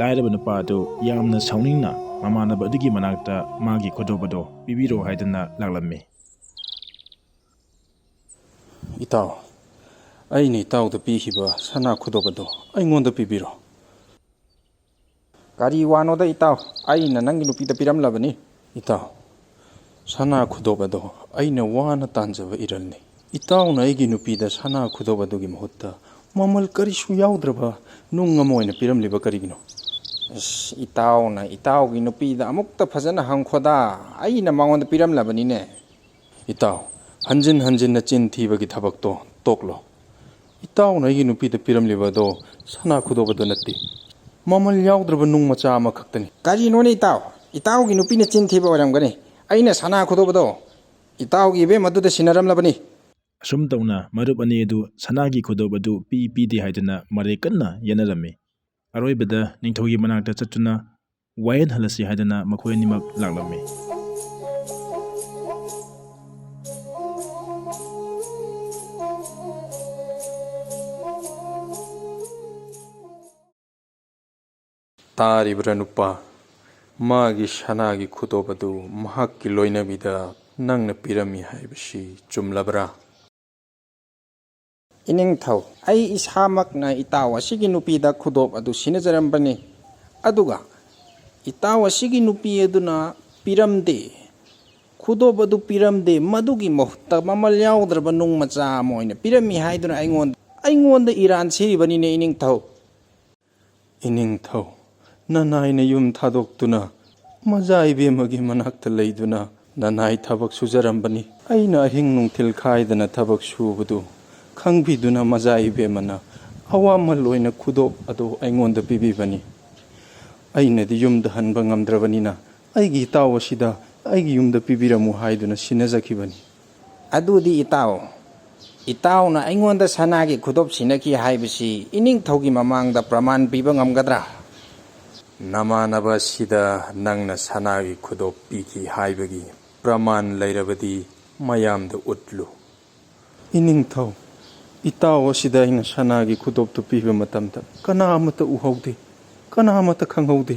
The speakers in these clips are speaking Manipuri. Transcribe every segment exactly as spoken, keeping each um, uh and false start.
ꯂꯥꯏꯔꯕ ꯅꯨꯄꯥ ꯑꯗꯨ ꯌꯥꯝꯅ ꯁꯥꯎꯅꯤꯡꯅ ꯃꯃꯥꯟꯅꯕ ꯑꯗꯨꯒꯤ ꯃꯅꯥꯛꯇ ꯃꯥꯒꯤ ꯈꯨꯗꯣꯞ ꯑꯗꯨ ꯄꯤꯕꯤꯔꯣ ꯍꯥꯏꯗꯨꯅ ꯂꯥꯛꯂꯝꯃꯤ꯫ "ꯏꯇꯥꯎ, ꯑꯩꯅ ꯏꯇꯥꯎꯗ ꯄꯤꯈꯤꯕ ꯁꯅꯥ ꯈꯨꯗꯣꯞ ꯑꯗꯨ ꯑꯩꯉꯣꯟꯗ ꯄꯤꯕꯤꯔꯣ꯫" "ꯀꯔꯤ ꯋꯥꯅꯣꯗ ꯏꯇꯥꯎ? ꯑꯩꯅ ꯅꯪꯒꯤ ꯅꯨꯄꯤꯗ ꯄꯤꯔꯝꯂꯕꯅꯤ꯫" "ꯏꯇꯥꯎ, ꯁꯅꯥ ꯈꯨꯗꯣꯞ ꯑꯗꯣ ꯑꯩꯅ ꯋꯥꯅ ꯇꯥꯟꯖꯕ ꯏꯔꯜꯅꯤ꯫ ꯏꯇꯥꯎꯅ ꯑꯩꯒꯤ ꯅꯨꯄꯤꯗ ꯁꯅꯥ ꯈꯨꯗꯣꯞ ꯑꯗꯨꯒꯤ ꯃꯍꯨꯠꯇ ꯃꯃꯜ ꯀꯔꯤꯁꯨ ꯌꯥꯎꯗ꯭ꯔꯕ ꯅꯨꯡ ꯑꯃ ꯑꯣꯏꯅ ꯄꯤꯔꯝꯂꯤꯕ ꯀꯔꯤꯒꯤꯅꯣ?" "ꯑꯁ, ꯏꯇꯥꯎꯅ ꯏꯇꯥꯎꯒꯤ ꯅꯨꯄꯤꯗ ꯑꯃꯨꯛꯇ ꯐꯖꯅ ꯍꯪꯈꯣꯗꯥ, ꯑꯩꯅ ꯃꯉꯣꯟꯗ ꯄꯤꯔꯝꯂꯕꯅꯤꯅꯦ꯫" "ꯏꯇꯥꯎ, ꯍꯟꯖꯤꯟ ꯍꯟꯖꯤꯟꯅ ꯆꯤꯟ ꯊꯤꯕꯒꯤ ꯊꯕꯛꯇꯣ ꯇꯣꯛꯂꯣ꯫ ꯏꯇꯥꯎꯅ ꯑꯩꯒꯤ ꯅꯨꯄꯤꯗ ꯄꯤꯔꯝꯂꯤꯕ ꯑꯗꯣ ꯁꯅꯥ ꯈꯨꯗꯣꯞ ꯑꯗꯨ ꯅꯠꯇꯦ, ꯃꯃꯜ ꯌꯥꯎꯗ꯭ꯔꯕ ꯅꯨꯡ ꯃꯆꯥ ꯑꯃꯈꯛꯇꯅꯤ꯫" "ꯀꯔꯤꯅꯣꯅꯦ ꯏꯇꯥꯎ? ꯏꯇꯥꯎꯒꯤ ꯅꯨꯄꯤꯅ ꯆꯤꯟ ꯊꯤꯕ ꯑꯣꯏꯔꯝꯒꯅꯤ꯫ ꯑꯩꯅ ꯁꯅꯥ ꯈꯨꯗꯣꯞ ꯑꯗꯣ ꯏꯇꯥꯎꯒꯤ ꯏꯕꯦꯝ ꯑꯗꯨꯗ ꯁꯤꯟꯅꯔꯝꯂꯕꯅꯤ꯫" ꯑꯁꯨꯝ ꯇꯧꯅ ꯃꯔꯨꯞ ꯑꯅꯤ ꯑꯗꯨ ꯁꯅꯥꯒꯤ ꯈꯨꯗꯣꯞ ꯑꯗꯨ ꯄꯤ ꯄꯤꯗꯦ ꯍꯥꯏꯗꯨꯅ ꯃꯔꯩ ꯀꯟꯅ ꯌꯦꯠꯅꯔꯝꯃꯤ꯫ ꯑꯔꯣꯏꯕꯗ ꯅꯤꯡꯊꯧꯒꯤ ꯃꯅꯥꯛꯇ ꯆꯠꯇꯨꯅ ꯋꯥꯌꯦꯜꯍꯜꯂꯁꯤ ꯍꯥꯏꯗꯨꯅ ꯃꯈꯣꯏ ꯑꯅꯤꯃꯛ ꯂꯥꯛꯂꯝꯃꯤ꯫ "ꯇꯥꯔꯤꯕ꯭ꯔꯥ ꯅꯨꯄꯥ? ꯃꯥꯒꯤ ꯁꯅꯥꯒꯤ ꯈꯨꯗꯣꯞ ꯑꯗꯨ ꯃꯍꯥꯛꯀꯤ ꯂꯣꯏꯅꯕꯤꯗ ꯅꯪꯅ ꯄꯤꯔꯝꯃꯤ ꯍꯥꯏꯕꯁꯤ ꯆꯨꯝꯂꯕ꯭ꯔꯥ?" "ꯏꯅꯤꯡꯊꯧ, ꯑꯩ ꯏꯁꯥꯃꯛꯅ ꯏꯇꯥꯎ ꯑꯁꯤꯒꯤ ꯅꯨꯄꯤꯗ ꯈꯨꯗꯣꯞ ꯑꯗꯨ ꯁꯤꯟꯅꯖꯔꯝꯕꯅꯤ꯫ ꯑꯗꯨꯒ ꯏꯇꯥꯎ ꯑꯁꯤꯒꯤ ꯅꯨꯄꯤ ꯑꯗꯨꯅ ꯄꯤꯔꯝꯗꯦ꯫ ꯈꯨꯗꯣꯞ ꯑꯗꯨ ꯄꯤꯔꯝꯗꯦ꯫ ꯃꯗꯨꯒꯤ ꯃꯍꯨꯠꯇ ꯃꯃꯜ ꯌꯥꯎꯗ꯭ꯔꯕ ꯅꯨꯡ ꯃꯆꯥ ꯑꯃ ꯑꯣꯏꯅ ꯄꯤꯔꯝꯃꯤ ꯍꯥꯏꯗꯨꯅ ꯑꯩꯉꯣꯟꯗ, ꯑꯩꯉꯣꯟꯗ ꯏꯔꯥꯟ ꯁꯤꯔꯤꯕꯅꯤꯅꯦ ꯏꯅꯤꯡꯊꯧ꯫" "ꯏꯅꯤꯡꯊꯧ, ꯅꯅꯥꯏꯅ ꯌꯨꯝ ꯊꯥꯗꯣꯛꯇꯨꯅ ꯃꯖꯥ ꯏꯕꯦꯝꯃꯒꯤ ꯃꯅꯥꯛꯇ ꯂꯩꯗꯨꯅ ꯅꯅꯥꯏ ꯊꯕꯛ ꯁꯨꯖꯔꯝꯕꯅꯤ꯫ ꯑꯩꯅ ꯑꯍꯤꯡ ꯅꯨꯡꯊꯤꯜ ꯈꯥꯏꯗꯅ ꯊꯕꯛ ꯁꯨꯕꯗꯨ ꯈꯪꯕꯤꯗꯨꯅ ꯃꯖꯥ ꯏꯕꯦꯝꯃꯅ ꯑꯋꯥꯃꯜ ꯑꯣꯏꯅ ꯈꯨꯗꯣꯞ ꯑꯗꯨ ꯑꯩꯉꯣꯟꯗ ꯄꯤꯕꯤꯕꯅꯤ꯫ ꯑꯩꯅꯗꯤ ꯌꯨꯝꯗ ꯍꯟꯕ ꯉꯝꯗ꯭ꯔꯕꯅꯤꯅ ꯑꯩꯒꯤ ꯏꯇꯥꯎ ꯑꯁꯤꯗ ꯑꯩꯒꯤ ꯌꯨꯝꯗ ꯄꯤꯕꯤꯔꯝꯃꯨ ꯍꯥꯏꯗꯨꯅ ꯁꯤꯟꯅꯖꯈꯤꯕꯅꯤ꯫" "ꯑꯗꯨꯗꯤ ꯏꯇꯥꯎ, ꯏꯇꯥꯎꯅ ꯑꯩꯉꯣꯟꯗ ꯁꯅꯥꯒꯤ ꯈꯨꯗꯣꯞ ꯁꯤꯟꯅꯈꯤ ꯍꯥꯏꯕꯁꯤ ꯏꯅꯤꯡꯊꯧꯒꯤ ꯃꯃꯥꯡꯗ ꯄ꯭ꯔꯃꯥꯟ ꯄꯤꯕ ꯉꯝꯒꯗ꯭ꯔꯥ?" "ꯅꯃꯥꯟꯅꯕ ꯑꯁꯤꯗ ꯅꯪꯅ ꯁꯅꯥꯒꯤ ꯈꯨꯗꯣꯞ ꯄꯤꯈꯤ ꯍꯥꯏꯕꯒꯤ ꯄ꯭ꯔꯃꯥꯟ ꯂꯩꯔꯕꯗꯤ ꯃꯌꯥꯝꯗ ꯎꯠꯂꯨ꯫" "ꯏꯅꯤꯡꯊꯧ, ꯏꯇꯥꯎ ꯑꯁꯤꯗ ꯑꯩꯅ ꯁꯅꯥꯒꯤ ꯈꯨꯗꯣꯞꯇꯨ ꯄꯤꯕ ꯃꯇꯝꯗ ꯀꯅꯥ ꯑꯃꯠꯇ ꯎꯍꯧꯗꯦ꯫ ꯀꯅꯥꯃꯠꯇ ꯈꯪꯍꯧꯗꯦ꯫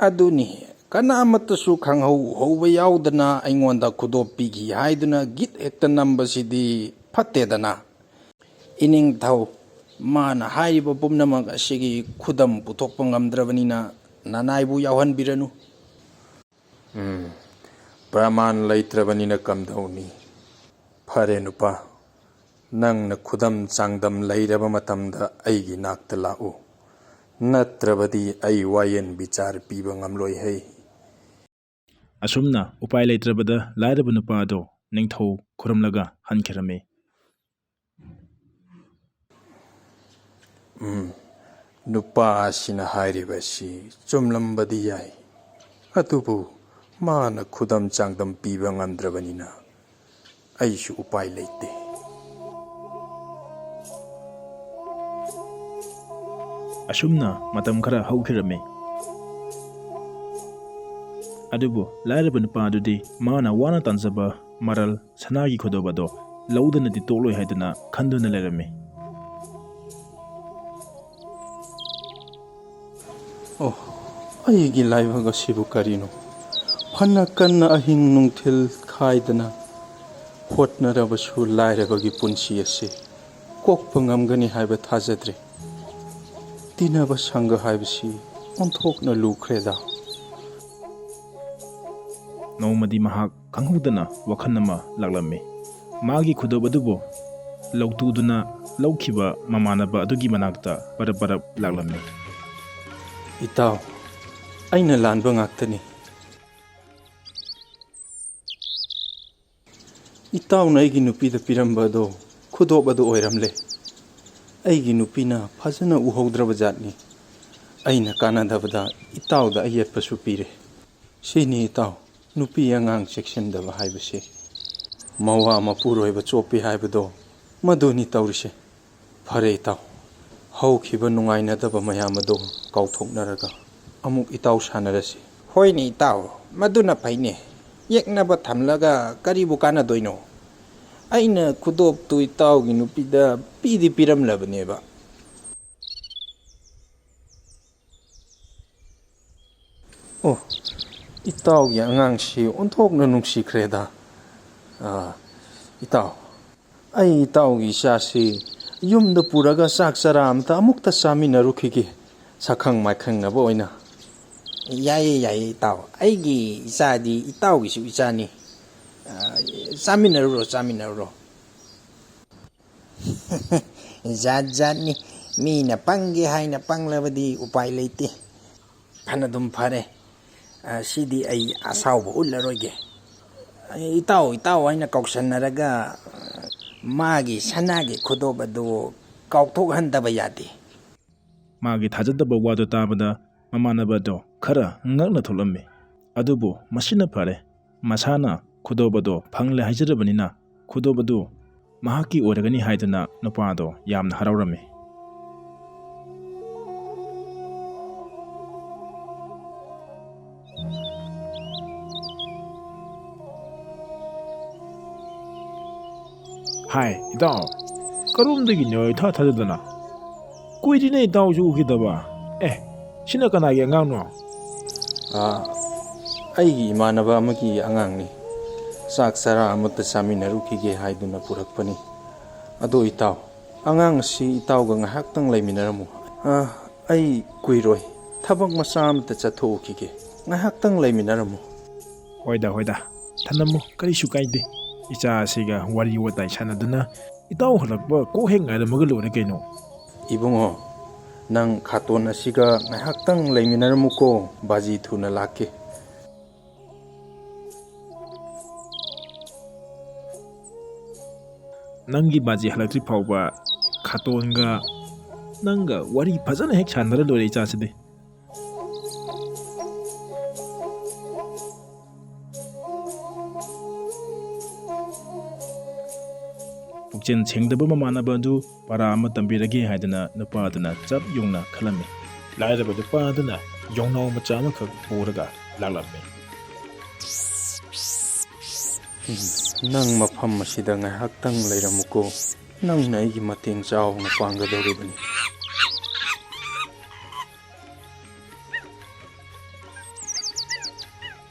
ꯑꯗꯨꯅꯤ, ꯀꯅꯥꯃꯠꯇꯁꯨ ꯈꯪꯍꯧ ꯎꯍꯧꯕ ꯌꯥꯎꯗꯅ ꯑꯩꯉꯣꯟꯗ ꯈꯨꯗꯣꯞ ꯄꯤꯈꯤ ꯍꯥꯏꯗꯨꯅ ꯒꯤꯠ ꯍꯦꯛꯇ ꯅꯝꯕꯁꯤꯗꯤ ꯐꯠꯇꯦꯗꯅ꯫ ꯏꯅꯤꯡꯊꯧ, ꯃꯥꯅ ꯍꯥꯏꯔꯤꯕ ꯄꯨꯝꯅꯃꯛ ꯑꯁꯤꯒꯤ ꯈꯨꯗꯝ ꯄꯨꯊꯣꯛꯄ ꯉꯝꯗ꯭ꯔꯕꯅꯤꯅ ꯅꯅꯥꯏꯕꯨ ꯌꯥꯎꯍꯟꯕꯤꯔꯅꯨ꯫ ꯎꯝ, ꯄ꯭ꯔꯃꯥꯟ ꯂꯩꯇ꯭ꯔꯕꯅꯤꯅ ꯀꯝꯗꯧꯅꯤ? ꯐꯔꯦ ꯅꯨꯄꯥ, ꯅꯪꯅ ꯈꯨꯗꯝ ꯆꯥꯡꯗꯝ ꯂꯩꯔꯕ ꯃꯇꯝꯗ ꯑꯩꯒꯤ ꯅꯥꯛꯇ ꯂꯥꯛꯎ꯫ ꯅꯠꯇ꯭ꯔꯕꯗꯤ ꯑꯩ ꯋꯥꯌꯦꯟ ꯕꯤꯆꯥꯔ ꯄꯤꯕ ꯉꯝꯂꯣꯏ ꯍꯩ꯫ ꯑꯁꯨꯝꯅ ꯎꯄꯥꯏ ꯂꯩꯇ꯭ꯔꯕꯗ ꯂꯥꯏꯔꯕ ꯅꯨꯄꯥ ꯑꯗꯣ ꯅꯤꯡꯊꯧ ꯈꯨꯔꯨꯝꯂꯒ ꯍꯟꯈꯤꯔꯝꯃꯤ꯫ ꯎꯝ, ꯅꯨꯄꯥ ꯑꯁꯤꯅ ꯍꯥꯏꯔꯤꯕꯁꯤ ꯆꯨꯝꯂꯝꯕꯗꯤ ꯌꯥꯏ, ꯑꯗꯨꯕꯨ ꯃꯥꯅ ꯈꯨꯗꯝ ꯆꯥꯡꯗꯝ ꯄꯤꯕ ꯉꯝꯗ꯭ꯔꯕꯅꯤꯅ ꯑꯩꯁꯨ ꯎꯄꯥꯏ ꯂꯩꯇꯦ꯫ ꯑꯁꯨꯝꯅ ꯃꯇꯝ ꯈꯔ ꯍꯧꯈꯤꯔꯝꯃꯤ꯫ ꯑꯗꯨꯕꯨ ꯂꯥꯏꯔꯕ ꯅꯨꯄꯥ ꯑꯗꯨꯗꯤ ꯃꯥꯅ ꯋꯥꯅ ꯇꯥꯟꯖꯕ ꯃꯔꯜ ꯁꯅꯥꯒꯤ ꯈꯨꯗꯣꯞ ꯑꯗꯣ ꯂꯧꯗꯅꯗꯤ ꯇꯣꯛꯂꯣꯏ ꯍꯥꯏꯗꯨꯅ ꯈꯟꯗꯨꯅ ꯂꯩꯔꯝꯃꯤ꯫ ꯑꯣ, ꯑꯩꯒꯤ ꯂꯥꯏꯕꯛ ꯑꯁꯤꯕꯨ ꯀꯔꯤꯅꯣ? ꯐꯅ ꯀꯟꯅ ꯑꯍꯤꯡ ꯅꯨꯡꯊꯤꯜ ꯈꯥꯏꯗꯅ ꯍꯣꯠꯅꯔꯕꯁꯨ ꯂꯥꯏꯔꯕꯒꯤ ꯄꯨꯟꯁꯤ ꯑꯁꯤ ꯀꯣꯛꯄ ꯉꯝꯒꯅꯤ ꯍꯥꯏꯕ ꯊꯥꯖꯗ꯭ꯔꯦ꯫ ꯇꯤꯟꯅꯕ ꯁꯪꯒ ꯍꯥꯏꯕꯁꯤ ꯑꯣꯟꯊꯣꯛꯅ ꯂꯨꯈ꯭ꯔꯦꯗ꯫ ꯅꯣꯡꯃꯗꯤ ꯃꯍꯥꯛ ꯈꯪꯍꯧꯗꯅ ꯋꯥꯈꯜ ꯑꯃ ꯂꯥꯛꯂꯝꯃꯤ꯫ ꯃꯥꯒꯤ ꯈꯨꯗꯣꯞ ꯑꯗꯨꯕꯨ ꯂꯧꯇꯨꯗꯨꯅ ꯂꯧꯈꯤꯕ ꯃꯃꯥꯟꯅꯕ ꯑꯗꯨꯒꯤ ꯃꯅꯥꯛꯇ ꯄꯔꯞ ꯄꯔꯞ ꯂꯥꯛꯂꯝꯃꯤ꯫ ꯏꯇꯥꯎ, ꯑꯩꯅ ꯂꯥꯟꯕ ꯉꯥꯛꯇꯅꯤ꯫ ꯏꯇꯥꯎꯅ ꯑꯩꯒꯤ ꯅꯨꯄꯤꯗ ꯄꯤꯔꯝꯕ ꯑꯗꯣ ꯈꯨꯗꯣꯞ ꯑꯗꯨ ꯑꯣꯏꯔꯝꯂꯦ꯫ ꯑꯩꯒꯤ ꯅꯨꯄꯤꯅ ꯐꯖꯅ ꯎꯍꯧꯗ꯭ꯔꯕ ꯖꯥꯠꯅꯤ꯫ ꯑꯩꯅ ꯀꯥꯟꯅꯗꯕꯗ ꯏꯇꯥꯎꯗ ꯑꯌꯦꯠꯄꯁꯨ ꯄꯤꯔꯦ꯫ ꯁꯤꯅꯤ ꯏꯇꯥꯎ, ꯅꯨꯄꯤ ꯑꯉꯥꯡ ꯆꯦꯛꯁꯤꯟꯗꯕ ꯍꯥꯏꯕꯁꯤ꯫ ꯃꯋꯥ ꯃꯄꯨꯔꯣꯏꯕ ꯆꯣꯞꯄꯤ ꯍꯥꯏꯕꯗꯣ ꯃꯗꯨꯅꯤ ꯇꯧꯔꯤꯁꯦ꯫ ꯐꯔꯦ ꯏꯇꯥꯎ, ꯍꯧꯈꯤꯕ ꯅꯨꯡꯉꯥꯏꯅꯗꯕ ꯃꯌꯥꯝ ꯑꯗꯣ ꯀꯥꯎꯊꯣꯛꯅꯔꯒ ꯑꯃꯨꯛ ꯏꯇꯥꯎ ꯁꯥꯟꯅꯔꯁꯤ꯫ ꯍꯣꯏꯅꯦ ꯏꯇꯥꯎ, ꯃꯗꯨꯅ ꯐꯩꯅꯦ꯫ ꯌꯦꯛꯅꯕ ꯊꯝꯂꯒ ꯀꯔꯤꯕꯨ ꯀꯥꯟꯅꯗꯣꯏꯅꯣ? ꯑꯩꯅ ꯈꯨꯗꯣꯞꯇꯨ ꯏꯇꯥꯎꯒꯤ ꯅꯨꯄꯤꯗ ꯄꯤꯗꯤ ꯄꯤꯔꯝꯂꯕꯅꯦꯕ꯫ ꯑꯣ, ꯏꯇꯥꯎꯒꯤ ꯑꯉꯥꯡꯁꯤ ꯑꯣꯟꯊꯣꯛꯅ ꯅꯨꯡꯁꯤꯈ꯭ꯔꯦꯗ꯫ ꯑꯥ, ꯏꯇꯥꯎ, ꯑꯩ ꯏꯇꯥꯎꯒꯤ ꯏꯆꯥꯁꯤ ꯌꯨꯝꯗ ꯄꯨꯔꯒ ꯆꯥꯛ ꯆꯔꯥ ꯑꯃꯇ ꯑꯃꯨꯛꯇ ꯆꯥꯃꯤꯟꯅꯔꯨꯈꯤꯒꯦ, ꯁꯛꯈꯪ ꯃꯥꯏꯈꯪꯅꯕ ꯑꯣꯏꯅ꯫ ꯌꯥꯏꯌꯦ, ꯌꯥꯏꯌꯦ, ꯏꯇꯥꯎ꯫ ꯑꯩꯒꯤ ꯏꯆꯥꯗꯤ ꯏꯇꯥꯎꯒꯤꯁꯨ ꯏꯆꯥꯅꯤ꯫ ꯑ, ꯆꯥꯃꯤꯟꯅꯔꯨꯔꯣ, ꯆꯥꯃꯤꯟꯅꯔꯨꯔꯣ꯫ ꯖꯥꯠ ꯖꯥꯠꯅꯤ꯫ ꯃꯤꯅ ꯄꯪꯒꯦ ꯍꯥꯏꯅ ꯄꯪꯂꯕꯗꯤ ꯎꯄꯥꯏ ꯂꯩꯇꯦ꯫ ꯐꯅꯗꯨꯝ ꯐꯔꯦ꯫ ꯑ, ꯁꯤꯗꯤ ꯑꯩ ꯑꯁꯥꯎꯕ ꯎꯠꯂꯔꯣꯏꯒꯦ꯫ ꯑꯩ ꯏꯇꯥꯎ, ꯏꯇꯥꯎ ꯍꯥꯏꯅ ꯀꯧꯁꯟꯅꯔꯒ, ꯑ, ꯃꯥꯒꯤ ꯁꯅꯥꯒꯤ ꯈꯨꯗꯣꯞ ꯑꯗꯨ ꯀꯥꯎꯊꯣꯛꯍꯟꯗꯕ ꯌꯥꯗꯦ꯫ ꯃꯥꯒꯤ ꯊꯥꯖꯗꯕ ꯋꯥꯗꯨ ꯇꯥꯕꯗ ꯃꯃꯥꯟꯅꯕ ꯑꯗꯨ ꯈꯔ ꯉꯛꯅ ꯊꯣꯛꯂꯝꯃꯤ꯫ ꯑꯗꯨꯕꯨ ꯃꯁꯤꯅ ꯐꯔꯦ꯫ ꯃꯁꯥꯅ ꯈꯨꯗꯣꯞ ꯑꯗꯨ ꯐꯪꯂꯦ ꯍꯥꯏꯖꯔꯕꯅꯤꯅ, ꯈꯨꯗꯣꯞ ꯑꯗꯨ ꯃꯍꯥꯛꯀꯤ ꯑꯣꯏꯔꯒꯅꯤ ꯍꯥꯏꯗꯨꯅ ꯅꯨꯄꯥ ꯑꯗꯨ ꯌꯥꯝꯅ ꯍꯔꯥꯎꯔꯝꯃꯤ꯫ ꯍꯥꯏ, ꯏꯇꯥꯎ, ꯀꯔꯣꯝꯗꯒꯤꯅꯣ ꯏꯊꯥ ꯊꯥꯖꯗꯅ? ꯀꯨꯏꯔꯦꯅꯦ ꯏꯇꯥꯎꯁꯨ ꯎꯈꯤꯗꯕ꯫ ꯑꯦ, ꯁꯤꯅ ꯀꯅꯥꯒꯤ ꯑꯉꯥꯡꯅꯣ? ꯑꯥ, ꯑꯩꯒꯤ ꯏꯃꯥꯟꯅꯕ ꯑꯃꯒꯤ ꯑꯉꯥꯡꯅꯤ꯫ ꯆꯥꯛ ꯆꯔꯥ ꯑꯃꯠꯇ ꯆꯥꯃꯤꯟꯅꯔꯨꯈꯤꯒꯦ ꯍꯥꯏꯗꯨꯅ ꯄꯨꯔꯛꯄꯅꯤ꯫ ꯑꯗꯣ ꯏꯇꯥꯎ, ꯑꯉꯥꯡ ꯑꯁꯤ ꯏꯇꯥꯎꯒ ꯉꯥꯏꯍꯥꯛꯇꯪ ꯂꯩꯃꯤꯟꯅꯔꯝꯃꯨ꯫ ꯑꯥ, ꯑꯩ ꯀꯨꯏꯔꯣꯏ, ꯊꯕꯛ ꯃꯆꯥ ꯑꯃꯇ ꯆꯠꯊꯣꯛꯎꯈꯤꯒꯦ, ꯉꯥꯏꯍꯥꯛꯇꯪ ꯂꯩꯃꯤꯟꯅꯔꯝꯃꯨ꯫ ꯍꯣꯏꯗ, ꯍꯣꯏꯗ, ꯊꯅꯝꯃꯨ, ꯀꯔꯤꯁꯨ ꯀꯥꯏꯗꯦ꯫ ꯏꯆꯥ ꯑꯁꯤꯒ ꯋꯥꯔꯤ ꯋꯥꯇꯥꯏ ꯁꯥꯟꯅꯗꯨꯅ ꯏꯇꯥꯎ ꯍꯜꯂꯛꯄ ꯀꯣꯛ ꯍꯦꯛ ꯉꯥꯏꯔꯝꯃꯒ ꯂꯣꯏꯔꯦ ꯀꯩꯅꯣ꯫ ꯏꯕꯨꯡꯉꯣ, ꯅꯪ ꯈꯥꯇꯣꯟ ꯑꯁꯤꯒ ꯉꯥꯏꯍꯥꯛꯇꯪ ꯂꯩꯃꯤꯟꯅꯔꯝꯃꯨꯀꯣ, ꯕꯥꯖꯤ ꯊꯨꯅ ꯂꯥꯛꯀꯦ꯫ ꯅꯪꯒꯤ ꯕꯥꯖꯤ ꯍꯜꯂꯛꯇ꯭ꯔꯤ ꯐꯥꯎꯕ ꯈꯥꯇꯣꯟꯒ ꯅꯪꯒ ꯋꯥꯔꯤ ꯐꯖꯅ ꯍꯦꯛ ꯁꯥꯟꯅꯔ ꯂꯣꯏꯔꯦ ꯏꯆꯥꯁꯤꯗꯤ꯫ ꯄꯨꯛꯆꯦꯜ ꯁꯦꯡꯗꯕ ꯃꯃꯥꯟꯅꯕ ꯑꯗꯨ ꯄꯔꯥ ꯑꯃ ꯇꯝꯕꯤꯔꯒꯦ ꯍꯥꯏꯗꯅ ꯅꯨꯄꯥ ꯑꯗꯨꯅ ꯆꯞ ꯌꯨꯡꯅ ꯈꯜꯂꯝꯃꯤ꯫ ꯂꯥꯏꯔꯕ ꯅꯨꯄꯥ ꯑꯗꯨꯅ ꯌꯣꯡꯅꯥꯎ ꯃꯆꯥ ꯑꯃꯈꯛ ꯄꯨꯔꯒ ꯂꯥꯛꯂꯝꯃꯤ꯫ ꯅꯪ ꯃꯐꯝ ꯑꯁꯤꯗ ꯉꯥꯏꯍꯥꯛꯇꯪ ꯂꯩꯔꯝꯃꯨꯀꯣ꯫ ꯅꯪꯅ ꯑꯩꯒꯤ ꯃꯇꯦꯡ ꯆꯥꯎꯅ ꯄꯥꯡꯒꯗꯧꯔꯤꯕꯅꯤ꯫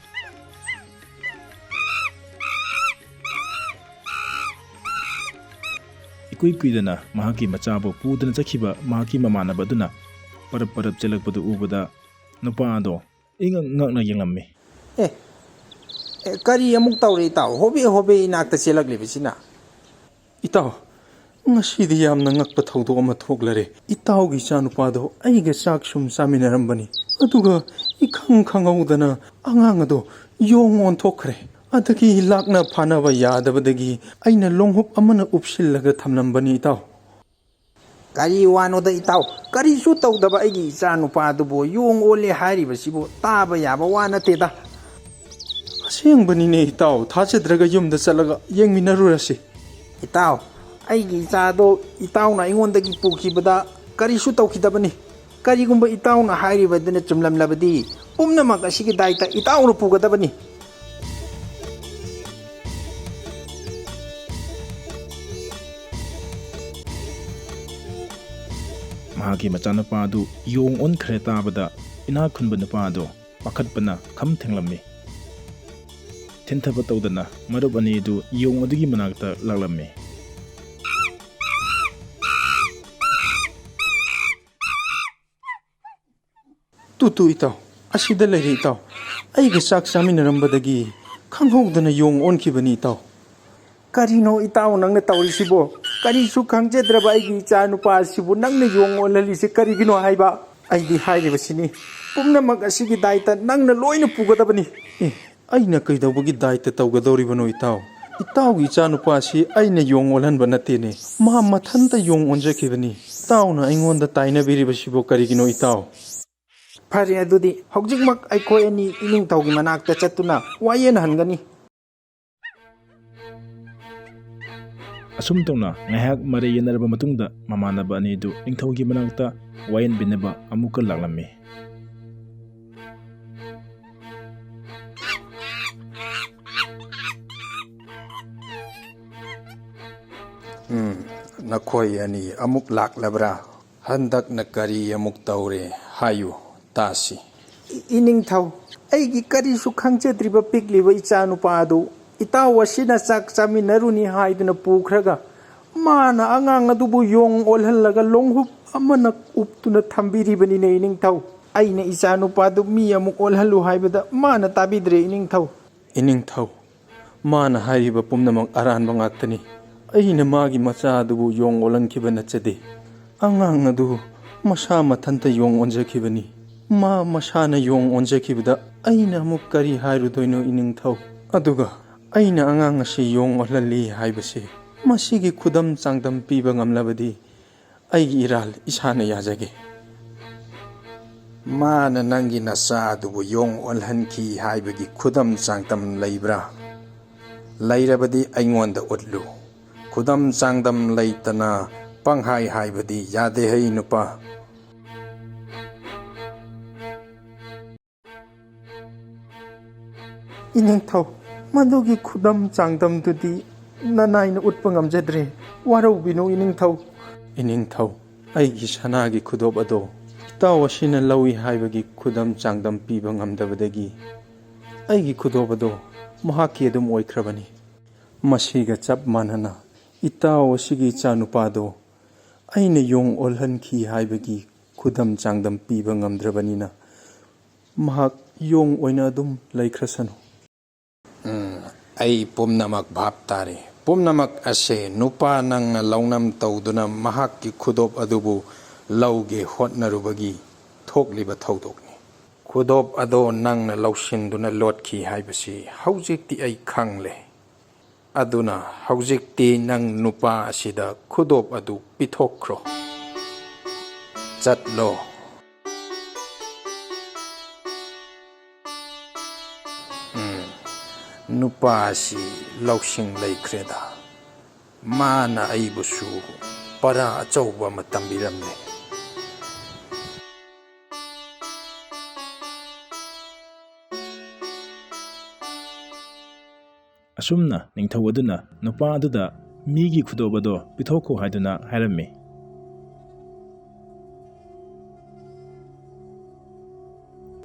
ꯏꯀꯨꯏ ꯀꯨꯏꯗꯅ ꯃꯍꯥꯛꯀꯤ ꯃꯆꯥꯕꯨ ꯄꯨꯗꯨꯅ ꯆꯠꯈꯤꯕ ꯃꯍꯥꯛꯀꯤ ꯃꯃꯥꯟꯅꯕ ꯑꯗꯨꯅ ꯄꯔꯞ ꯄꯔꯞ ꯆꯦꯜꯂꯛꯄꯗꯨ ꯎꯕꯗ ꯅꯨꯄꯥ ꯑꯗꯣ ꯏꯉꯛ ꯉꯛꯅ ꯌꯦꯡꯂꯝꯃꯤ꯫ "ꯑꯦ, ꯑꯦ, ꯀꯔꯤ ꯑꯃꯨꯛ ꯇꯧꯔꯦ ꯏꯇꯥꯎ? ꯍꯣꯕꯦ ꯍꯣꯕꯦ ꯏꯅꯥꯛꯇ ꯆꯦꯜꯂꯛꯂꯤꯕꯁꯤꯅ?" "ꯏꯇꯥꯎ, ꯉꯁꯤꯗꯤ ꯌꯥꯝꯅ ꯉꯛꯄ ꯊꯧꯗꯣꯛ ꯑꯃ ꯊꯣꯛꯂꯔꯦ꯫ ꯏꯇꯥꯎꯒꯤ ꯏꯆꯥꯅꯨꯄꯥꯗꯣ ꯑꯩꯒ ꯆꯥꯛ ꯁꯨꯝ ꯆꯥꯃꯤꯟꯅꯔꯝꯕꯅꯤ꯫ ꯑꯗꯨꯒ ꯏꯈꯪ ꯈꯪꯍꯧꯗꯅ ꯑꯉꯥꯡ ꯑꯗꯣ ꯌꯣꯡ ꯑꯣꯟꯊꯣꯛꯈ꯭ꯔꯦ꯫ ꯑꯗꯒꯤ ꯂꯥꯛꯅ ꯐꯥꯅꯕ ꯌꯥꯗꯕꯗꯒꯤ ꯑꯩꯅ ꯂꯣꯡꯍꯨꯞ ꯑꯃꯅ ꯎꯞꯁꯤꯜꯂꯒ ꯊꯝꯂꯝꯕꯅꯤ ꯏꯇꯥꯎ꯫" "ꯀꯔꯤ ꯋꯥꯅꯣꯗ ꯏꯇꯥꯎ? ꯀꯔꯤꯁꯨ ꯇꯧꯗꯕ ꯑꯩꯒꯤ ꯏꯆꯥ ꯅꯨꯄꯥꯗꯨꯕꯨ ꯌꯣꯡ ꯑꯣꯜꯂꯦ ꯍꯥꯏꯔꯤꯕꯁꯤꯕꯨ ꯇꯥꯕ ꯌꯥꯕ ꯋꯥ ꯅꯠꯇꯦꯗ꯫" "ꯑꯁꯦꯡꯕꯅꯤꯅꯦ ꯏꯇꯥꯎ, ꯊꯥꯖꯗ꯭ꯔꯒ ꯌꯨꯝꯗ ꯆꯠꯂꯒ ꯌꯦꯡꯃꯤꯟꯅꯔꯨꯔꯁꯤ꯫" "ꯏꯇꯥꯎ, ꯑꯩꯒꯤ ꯏꯆꯥꯗꯣ ꯏꯇꯥꯎꯅ ꯑꯩꯉꯣꯟꯗꯒꯤ ꯄꯨꯈꯤꯕꯗ ꯀꯔꯤꯁꯨ ꯇꯧꯈꯤꯗꯕꯅꯤ꯫ ꯀꯔꯤꯒꯨꯝꯕ ꯏꯇꯥꯎꯅ ꯍꯥꯏꯔꯤꯕꯗꯨꯅ ꯆꯨꯝꯂꯝꯂꯕꯗꯤ ꯄꯨꯝꯅꯃꯛ ꯑꯁꯤꯒꯤ ꯗꯥꯏꯇ ꯏꯇꯥꯎꯅ ꯄꯨꯒꯗꯕꯅꯤ꯫" ꯃꯍꯥꯛꯀꯤ ꯃꯆꯥꯅꯨꯄꯥ ꯑꯗꯨ ꯌꯣꯡ ꯑꯣꯟꯈ꯭ꯔꯦ ꯇꯥꯕꯗ ꯏꯅꯥꯛ ꯈꯨꯟꯕ ꯅꯨꯄꯥ ꯑꯗꯨ ꯄꯥꯈꯠꯄꯅ ꯈꯝ ꯊꯦꯡꯂꯝꯃꯤ꯫ ꯊꯤꯟꯊꯕ ꯇꯧꯗꯅ ꯃꯔꯨꯞ ꯑꯅꯤ ꯑꯗꯨ ꯌꯣꯡ ꯑꯗꯨꯒꯤ ꯃꯅꯥꯛꯇ ꯂꯥꯛꯂꯝꯃꯤ꯫ "ꯇꯨ, ꯇꯨ, ꯏꯇꯥꯎ, ꯑꯁꯤꯗ ꯂꯩꯔꯦ, ꯏꯇꯥꯎ꯫ ꯑꯩꯒ ꯆꯥꯛ ꯆꯥꯃꯤꯟꯅꯔꯝꯕꯗꯒꯤ ꯈꯪꯍꯧꯗꯅ ꯌꯣꯡ ꯑꯣꯟꯈꯤꯕꯅꯤ, ꯏꯇꯥꯎ꯫" "ꯀꯔꯤꯅꯣ ꯏꯇꯥꯎ ꯅꯪꯅ ꯇꯧꯔꯤꯁꯤꯕꯣ? ꯀꯔꯤꯁꯨ ꯈꯪꯖꯗ꯭ꯔꯕ ꯑꯩꯒꯤ ꯏꯆꯥ ꯅꯨꯄꯥ ꯑꯁꯤꯕꯨ ꯅꯪꯅ ꯌꯣꯡ ꯑꯣꯜꯍꯜꯂꯤꯁꯦ ꯀꯔꯤꯒꯤꯅꯣ ꯍꯥꯏꯕ? ꯑꯩꯗꯤ ꯍꯥꯏꯔꯤꯕꯁꯤꯅꯤ, ꯄꯨꯝꯅꯃꯛ ꯑꯁꯤꯒꯤ ꯗꯥꯏꯇ ꯅꯪꯅ ꯂꯣꯏꯅ ꯄꯨꯒꯗꯕꯅꯤ꯫" "ꯑꯦ, ꯑꯩꯅ ꯀꯩꯗꯧꯕꯒꯤ ꯗꯥꯏꯇ ꯇꯧꯒꯗꯧꯔꯤꯕꯅꯣ, ꯏꯇꯥꯎ? ꯏꯇꯥꯎꯒꯤ ꯏꯆꯥ ꯅꯨꯄꯥ ꯑꯁꯤ ꯑꯩꯅ ꯌꯣꯡ ꯑꯣꯜꯍꯟꯕ ꯅꯠꯇꯦꯅꯦ, ꯃꯥ ꯃꯊꯟꯇ ꯌꯣꯡ ꯑꯣꯟꯖꯈꯤꯕꯅꯤ꯫ ꯏꯇꯥꯎꯅ ꯑꯩꯉꯣꯟꯗ ꯇꯥꯏꯅꯕꯤꯔꯤꯕꯁꯤꯕꯨ ꯀꯔꯤꯒꯤꯅꯣ, ꯏꯇꯥꯎ?" "ꯐꯔꯦ, ꯑꯗꯨꯗꯤ ꯍꯧꯖꯤꯛꯃꯛ ꯑꯩꯈꯣꯏ ꯑꯅꯤ ꯏꯅꯤꯡꯊꯧꯒꯤ ꯃꯅꯥꯛꯇ ꯆꯠꯇꯨꯅ ꯋꯥꯌꯦꯜꯍꯟꯒꯅꯤ꯫" ꯑꯁꯨꯝ ꯇꯧꯅ ꯉꯥꯏꯍꯥꯛ ꯃꯔꯩ ꯌꯦꯠꯅꯔꯕ ꯃꯇꯨꯡꯗ ꯃꯃꯥꯟꯅꯕ ꯑꯅꯤꯗꯨ ꯅꯤꯡꯊꯧꯒꯤ ꯃꯅꯥꯛꯇ ꯋꯥꯌꯦꯟꯕꯤꯅꯕ ꯑꯃꯨꯛꯀ ꯂꯥꯛꯂꯝꯃꯤ꯫ "ꯎꯝ, ꯅꯈꯣꯏ ꯑꯅꯤ ꯑꯃꯨꯛ ꯂꯥꯛꯂꯕ꯭ꯔꯥ? ꯍꯟꯗꯛꯅ ꯀꯔꯤ ꯑꯃꯨꯛ ꯇꯧꯔꯦ? ꯍꯥꯏꯌꯨ ꯇꯥꯁꯤ꯫" "ꯏ-, ꯏꯅꯤꯡꯊꯧ, ꯑꯩꯒꯤ ꯀꯔꯤꯁꯨ ꯈꯪꯖꯗ꯭ꯔꯤꯕ ꯄꯤꯛꯂꯤꯕ ꯏꯆꯥꯅꯨꯄꯥ ꯑꯗꯨ ꯏꯇꯥꯎ ꯑꯁꯤꯅ ꯆꯥꯛ ꯆꯥꯃꯤꯟꯅꯔꯨꯅꯤ ꯍꯥꯏꯗꯨꯅ ꯄꯨꯈ꯭ꯔꯒ ꯃꯥꯅ ꯑꯉꯥꯡ ꯑꯗꯨꯕꯨ ꯌꯣꯡ ꯑꯣꯜꯍꯜꯂꯒ ꯂꯣꯡꯍꯨꯞ ꯑꯃꯅ ꯎꯞꯇꯨꯅ ꯊꯝꯕꯤꯔꯤꯕꯅꯤꯅꯦ, ꯏꯅꯤꯡꯊꯧ꯫ ꯑꯩꯅ ꯏꯆꯥ ꯅꯨꯄꯥꯗꯨ ꯃꯤ ꯑꯃꯨꯛ ꯑꯣꯜꯍꯜꯂꯨ ꯍꯥꯏꯕꯗ ꯃꯥꯅ ꯇꯥꯕꯤꯗ꯭ꯔꯦ, ꯏꯅꯤꯡꯊꯧ꯫ ꯏꯅꯤꯡꯊꯧ, ꯃꯥꯅ ꯍꯥꯏꯔꯤꯕ ꯄꯨꯝꯅꯃꯛ ꯑꯔꯥꯟꯕ ꯉꯥꯛꯇꯅꯤ꯫ ꯑꯩꯅ ꯃꯥꯒꯤ ꯃꯆꯥ ꯑꯗꯨꯕꯨ ꯌꯣꯡ ꯑꯣꯜꯍꯟꯈꯤꯕ ꯅꯠꯆꯗꯦ꯫ ꯑꯉꯥꯡ ꯑꯗꯨ ꯃꯁꯥ ꯃꯊꯟꯇ ꯌꯣꯡ ꯑꯣꯟꯖꯈꯤꯕꯅꯤ꯫ ꯃꯥ ꯃꯁꯥꯅ ꯌꯣꯡ ꯑꯣꯟꯖꯈꯤꯕꯗ ꯑꯩꯅ ꯑꯃꯨꯛ ꯀꯔꯤ ꯍꯥꯏꯔꯨꯗꯣꯏꯅꯣ, ꯏꯅꯤꯡꯊꯧ? ꯑꯗꯨꯒ ꯑꯩꯅ ꯑꯉꯥꯡ ꯑꯁꯤ ꯌꯣꯡ ꯑꯣꯜꯍꯜꯂꯤ ꯍꯥꯏꯕꯁꯤ, ꯃꯁꯤꯒꯤ ꯈꯨꯗꯝ ꯆꯥꯡꯗꯝ ꯄꯤꯕ ꯉꯝꯂꯕꯗꯤ ꯑꯩꯒꯤ ꯏꯔꯥꯜ ꯏꯁꯥꯅ ꯌꯥꯖꯒꯦ꯫ ꯃꯥꯅ ꯅꯪꯒꯤ ꯅꯆꯥ ꯑꯗꯨꯕꯨ ꯌꯣꯡ ꯑꯣꯜꯍꯟꯈꯤ ꯍꯥꯏꯕꯒꯤ ꯈꯨꯗꯝ ꯆꯥꯡꯗꯝ ꯂꯩꯕ꯭ꯔꯥ? ꯂꯩꯔꯕꯗꯤ ꯑꯩꯉꯣꯟꯗ ꯎꯠꯂꯨ꯫ ꯈꯨꯗꯝ ꯆꯥꯡꯗꯝ ꯂꯩꯇꯅ ꯄꯪꯍꯥꯏ ꯍꯥꯏꯕꯗꯤ ꯌꯥꯗꯦ ꯍꯩ ꯅꯨꯄꯥ꯫ ꯏꯅꯤꯡꯊꯧ, ꯃꯗꯨꯒꯤ ꯈꯨꯗꯝ ꯆꯥꯡꯗꯝꯗꯨꯗꯤ ꯅꯅꯥꯏꯅ ꯎꯠꯄ ꯉꯝꯖꯗ꯭ꯔꯦ꯫ ꯋꯥꯔꯧꯕꯤꯅꯨ, ꯏꯅꯤꯡꯊꯧ꯫ ꯏꯅꯤꯡꯊꯧ, ꯑꯩꯒꯤ ꯁꯅꯥꯒꯤ ꯈꯨꯗꯣꯞ ꯑꯗꯣ ꯏꯇꯥꯎ ꯑꯁꯤꯅ ꯂꯧꯏ ꯍꯥꯏꯕꯒꯤ ꯈꯨꯗꯝ ꯆꯥꯡꯗꯝ ꯄꯤꯕ ꯉꯝꯗꯕꯗꯒꯤ ꯑꯩꯒꯤ ꯈꯨꯗꯣꯞ ꯑꯗꯣ ꯃꯍꯥꯛꯀꯤ ꯑꯗꯨꯝ ꯑꯣꯏꯈ꯭ꯔꯕꯅꯤ꯫ ꯃꯁꯤꯒ ꯆꯞ ꯃꯥꯟꯅꯅ ꯏꯇꯥꯎ ꯑꯁꯤꯒꯤ ꯏꯆꯥꯅꯨꯄꯥꯗꯣ ꯑꯩꯅ ꯌꯣꯡ ꯑꯣꯜꯍꯟꯈꯤ ꯍꯥꯏꯕꯒꯤ ꯈꯨꯗꯝ ꯆꯥꯡꯗꯝ ꯄꯤꯕ ꯉꯝꯗ꯭ꯔꯕꯅꯤꯅ ꯃꯍꯥꯛ ꯌꯣꯡ ꯑꯣꯏꯅ ꯑꯗꯨꯝ ꯂꯩꯈ꯭ꯔꯁꯅꯨ꯫ ꯎꯝ, ꯑꯩ ꯄꯨꯝꯅꯃꯛ ꯚꯥꯞ ꯇꯥꯔꯦ꯫ ꯄꯨꯝꯅꯃꯛ ꯑꯁꯦ ꯅꯨꯄꯥ ꯅꯪꯅ ꯂꯧꯅꯝ ꯇꯧꯗꯨꯅ ꯃꯍꯥꯛꯀꯤ ꯈꯨꯗꯣꯞ ꯑꯗꯨꯕꯨ ꯂꯧꯒꯦ ꯍꯣꯠꯅꯔꯨꯕꯒꯤ ꯊꯣꯛꯂꯤꯕ ꯊꯧꯗꯣꯛꯅꯤ꯫ ꯈꯨꯗꯣꯞ ꯑꯗꯣ ꯅꯪꯅ ꯂꯧꯁꯤꯟꯗꯨꯅ ꯂꯣꯠꯈꯤ ꯍꯥꯏꯕꯁꯤ ꯍꯧꯖꯤꯛꯇꯤ ꯑꯩ ꯈꯪꯂꯦ꯫ ꯑꯗꯨꯅ ꯍꯧꯖꯤꯛꯇꯤ ꯅꯪ ꯅꯨꯄꯥ ꯑꯁꯤꯗ ꯈꯨꯗꯣꯞ ꯑꯗꯨ ꯄꯤꯊꯣꯛꯈ꯭ꯔꯣ꯫ ꯆꯠꯂꯣ꯫ ꯎꯝ, ꯅꯨꯄꯥ ꯑꯁꯤ ꯂꯧꯁꯤꯡ ꯂꯩꯈ꯭ꯔꯦꯗ꯫ ꯃꯥꯅ ꯑꯩꯕꯨꯁꯨ ꯄꯔꯥ ꯑꯆꯧꯕ ꯑꯃ ꯇꯝꯕꯤꯔꯝꯂꯦ꯫ ꯑꯁꯨꯝꯅ ꯅꯤꯡꯊꯧ ꯑꯗꯨꯅ ꯅꯨꯄꯥ ꯑꯗꯨꯗ ꯃꯤꯒꯤ ꯈꯨꯗꯣꯞ ꯑꯗꯣ ꯄꯤꯊꯣꯛꯈꯣ ꯍꯥꯏꯗꯨꯅ ꯍꯥꯏꯔꯝꯃꯤ꯫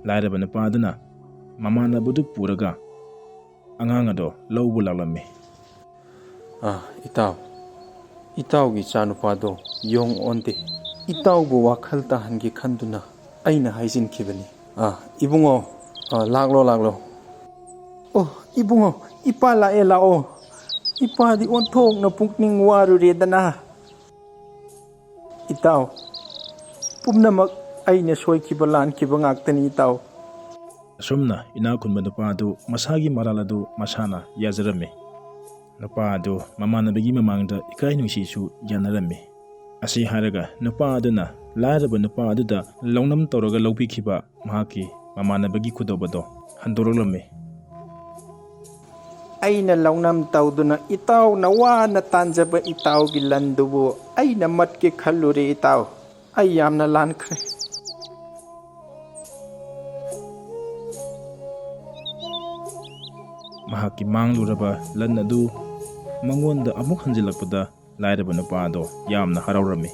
ꯂꯥꯏꯔꯕ ꯅꯨꯄꯥ ꯑꯗꯨꯅ ꯃꯃꯥꯟꯅꯕꯗꯨ ꯄꯨꯔꯒ ꯑꯉꯥꯡ ꯑꯗꯣ ꯂꯧꯕ ꯂꯥꯛꯂꯝꯃꯤ꯫ ꯑꯥ, ꯏꯇꯥꯎ, ꯏꯇꯥꯎꯒꯤ ꯏꯆꯥꯅꯨꯄꯥꯗꯣ ꯌꯣꯡ ꯑꯣꯟꯗꯦ꯫ ꯏꯇꯥꯎꯕꯨ ꯋꯥꯈꯜ ꯇꯥꯍꯟꯒꯦ ꯈꯟꯗꯨꯅ ꯑꯩꯅ ꯍꯥꯏꯖꯤꯟꯈꯤꯕꯅꯤ꯫ ꯑꯥ, ꯏꯕꯨꯡꯉꯣ, ꯑꯥ, ꯂꯥꯛꯂꯣ, ꯂꯥꯛꯂꯣ꯫ ꯑꯣ, ꯏꯕꯨꯡꯉꯣ, ꯏꯄꯥ ꯂꯥꯛꯑꯦ, ꯂꯥꯛꯑꯣ꯫ ꯏꯄꯥꯗꯤ ꯑꯣꯟꯊꯣꯛꯅ ꯄꯨꯛꯅꯤꯡ ꯋꯥꯔꯨꯔꯦꯗꯅ꯫ ꯏꯇꯥꯎ, ꯄꯨꯝꯅꯃꯛ ꯑꯩꯅ ꯁꯣꯏꯈꯤꯕ ꯂꯥꯟꯈꯤꯕ ꯉꯥꯛꯇꯅꯤ, ꯏꯇꯥꯎ꯫ ꯑꯁꯨꯝꯅ ꯏꯅꯥꯛ ꯈꯨꯟꯕ ꯅꯨꯄꯥ ꯑꯗꯨ ꯃꯁꯥꯒꯤ ꯃꯔꯥꯜ ꯑꯗꯨ ꯃꯁꯥꯅ ꯌꯥꯖꯔꯝꯃꯤ꯫ ꯅꯨꯄꯥ ꯑꯗꯨ ꯃꯃꯥꯟꯅꯕꯒꯤ ꯃꯃꯥꯡꯗ ꯏꯀꯥꯏ ꯅꯨꯡꯁꯤꯁꯨ ꯌꯥꯅꯔꯝꯃꯤ꯫ ꯑꯁꯤ ꯍꯥꯏꯔꯒ ꯅꯨꯄꯥ ꯑꯗꯨꯅ ꯂꯥꯏꯔꯕ ꯅꯨꯄꯥ ꯑꯗꯨꯗ ꯂꯧꯅꯝ ꯇꯧꯔꯒ ꯂꯧꯕꯤꯈꯤꯕ ꯃꯍꯥꯛꯀꯤ ꯃꯃꯥꯟꯅꯕꯒꯤ ꯈꯨꯗꯣꯞ ꯑꯗꯣ ꯍꯟꯗꯣꯔꯛꯂꯝꯃꯤ꯫ ꯑꯩꯅ ꯂꯧꯅꯝ ꯇꯧꯗꯨꯅ ꯏꯇꯥꯎꯅ ꯋꯥꯅ ꯇꯥꯟꯖꯕ ꯏꯇꯥꯎꯒꯤ ꯂꯟꯗꯨꯕꯨ ꯑꯩꯅ ꯃꯠꯀꯦ ꯈꯜꯂꯨꯔꯦ ꯏꯇꯥꯎ꯫ ꯑꯩ ꯌꯥꯝꯅ ꯂꯥꯟꯈ꯭ꯔꯦ꯫ ꯃꯍꯥꯛꯀꯤ ꯃꯥꯡꯂꯨꯔꯕ ꯂꯟ ꯑꯗꯨ ꯃꯉꯣꯟꯗ ꯑꯃꯨꯛ ꯍꯟꯖꯤꯜꯂꯛꯄꯗ ꯂꯥꯏꯔꯕ ꯅꯨꯄꯥ ꯑꯗꯣ ꯌꯥꯝꯅ ꯍꯔꯥꯎꯔꯝꯃꯤ꯫